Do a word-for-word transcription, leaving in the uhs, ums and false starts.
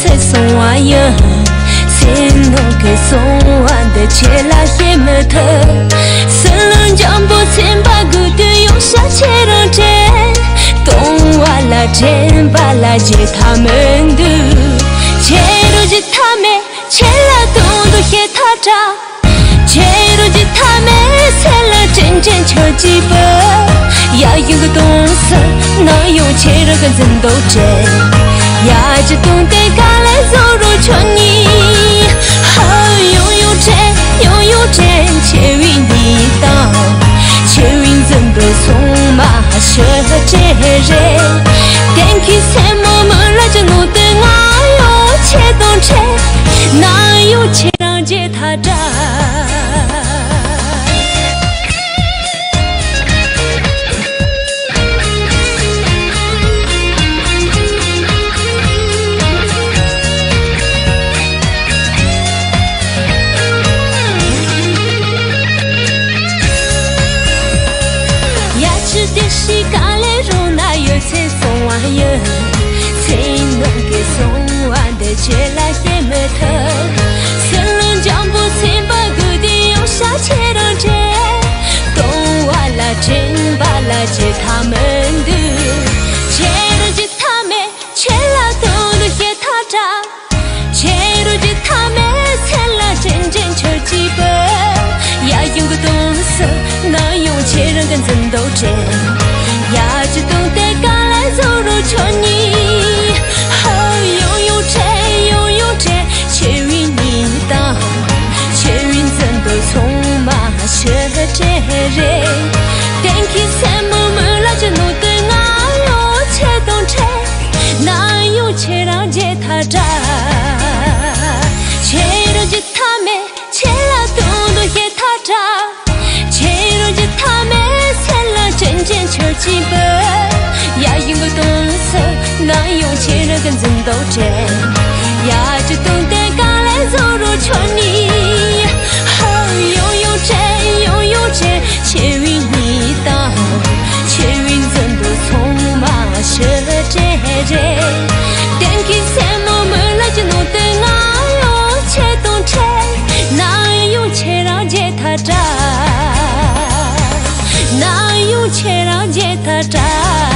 ཚེ་སོང་བ་ཡིན། སེམས་ནང་གི་སོང་བ་འདི་ཁྱེད་ལ་བཤད་མི་ཐུབ། སྲིད་ལ་འཇམ་པོ་སེམས་པ་དགོས་དུས་ཡོང་ཤ་ཁྱེད་རང་དྲན། སྟོང་བ་ལ་དྲན་པ་ལ་བརྗེད་ཐབས་མི་འདུག་ཁྱེད་རང་བརྗེད་ཐབས་མེད། ཁྱེད་ལ་དོན་དུ་བཤད་ཐབས་དྲག་ཁྱེད་རང་བརྗེད་ཐབས་མེད། སེམས་ལ་དྲན་དྲན་ཆོས་ཀྱི་བུ། ཡ་ཡུལ་གི་དོན་སུ་ན་ཡོང་ཁྱེད་རང་གི་འཛིན་དོ་དྲན། ཡ་ཅི་དོན་དེ་ག་ལས་བཟོ་རུ་ཆོས་ཉིད། ཧ་ཡོང་ཡོང་དྲན་ཡོང་ཡོང་དྲན་ཁྱེད་བའི་ཉིད་དང་། ཁྱེད་བའི་འཛིན་དོ་སོང་མ་ཤོད་དྲན་རེད། གཏན་གྱི་སེམས་མོ་མི་ལ་ཅི་ནོ་དེ་ང་ཡོང་ཁྱེད་དང་དྲན། ན་ཡོང་ཁྱེད་རང་བརྗེད་ཐ་དྲག་ཡ་ཆི་དེ་ཤི་ག་ལེ་རུང་ན་ཡོད་ཚེ་སོང་བ་ཡོད། སེམས་ནང་གི་སོང་བ་འདི་ཆེ་ལ་ཤེས་མི་ཐུབ། སེམས་ལ་འཇམ་པོ་སེམས་པ་དགོས་དེ་ཡོང་ཤ་ཁྱེད་རང་དྲན། སྟོང་བ་ལ་དྲན་པ་ལ་བརྗེད་ཐབས་མི་འདུག་ཁྱེད་རང་བརྗེད་ཐབས་མེད། ཁྱེད་ལ་དོན་དུ་བཤད་ཐབས་དྲག་ཁྱེད་རང་བརྗེད་ཐབས་མེད། སེམས་ལ་དྲན་དྲན་ཆོས་ཀྱི་བུ། ཡ་ཡུལ་གི་དོན་སུ་ན་ཡོང་ཁྱེད་རང་གི་འཛིན་དོ་དྲན། ཡ་ཅི་དོན་དེ་ག་ལས་བཟོ་རུ་ཆོས་ཉིད། ཧ་ཡོང་ཡོང་དྲན་ཡོང་ཡོང་དྲན་ཁྱེད་བའི་ཉིད་དང་། ཁྱེད་བའི་འཛིན་དོ་སོང་མ་ཤོད་དྲན་རེད། གཏན་གྱི་སེམས་མོ་མི་ལ་ཅི་ནོ་དེ་ང་ཡོང་ཁྱེད་དང་དྲན། ན་ཡོང་ཁྱེད་རང་བརྗེད་ཐ་དྲག་ཁྱེད་རང་བརྗེད་ཐབས་མེད། ཁྱེད་ལ་དོན་དུ་བཤད་ཐབས་དྲག་ཁྱེད་རང་བརྗེད་ཐབས་མེད། སེམས་ལ་དྲན་དྲན་ཆོས་ཀྱི་བུ། ཡ་ཡུལ་གི་དོན་སུ་ན་ཡོང་ཁྱེད་རང་གི་འཛིན་དོ་དྲན། ཡ་ཅི་དོན་དེ་ག་ལས་བཟོ་རུ་ཆོས་ཉིད། ཧ་ཡོང་ཡོང་དྲན་ཡོང་ཡོང་དྲན་ཁྱེད་བའི་ཉིད་དང་། ཁྱེད་བའི་འཛིན་དོ་སོང་མ་ཤོད་དྲན་རེད། གཏན་གྱི་སེམས་མོ་མི་ལ་ཅི་ནོ་དེ་ང་ཡོང་ཁྱེད་དང་དྲན། ན་ཡོང་ཁྱེད་རང་བརྗེད་ཐ་དྲག་ན་ཡོང་ཁྱེད་རང་བརྗེད་ཐ་དྲག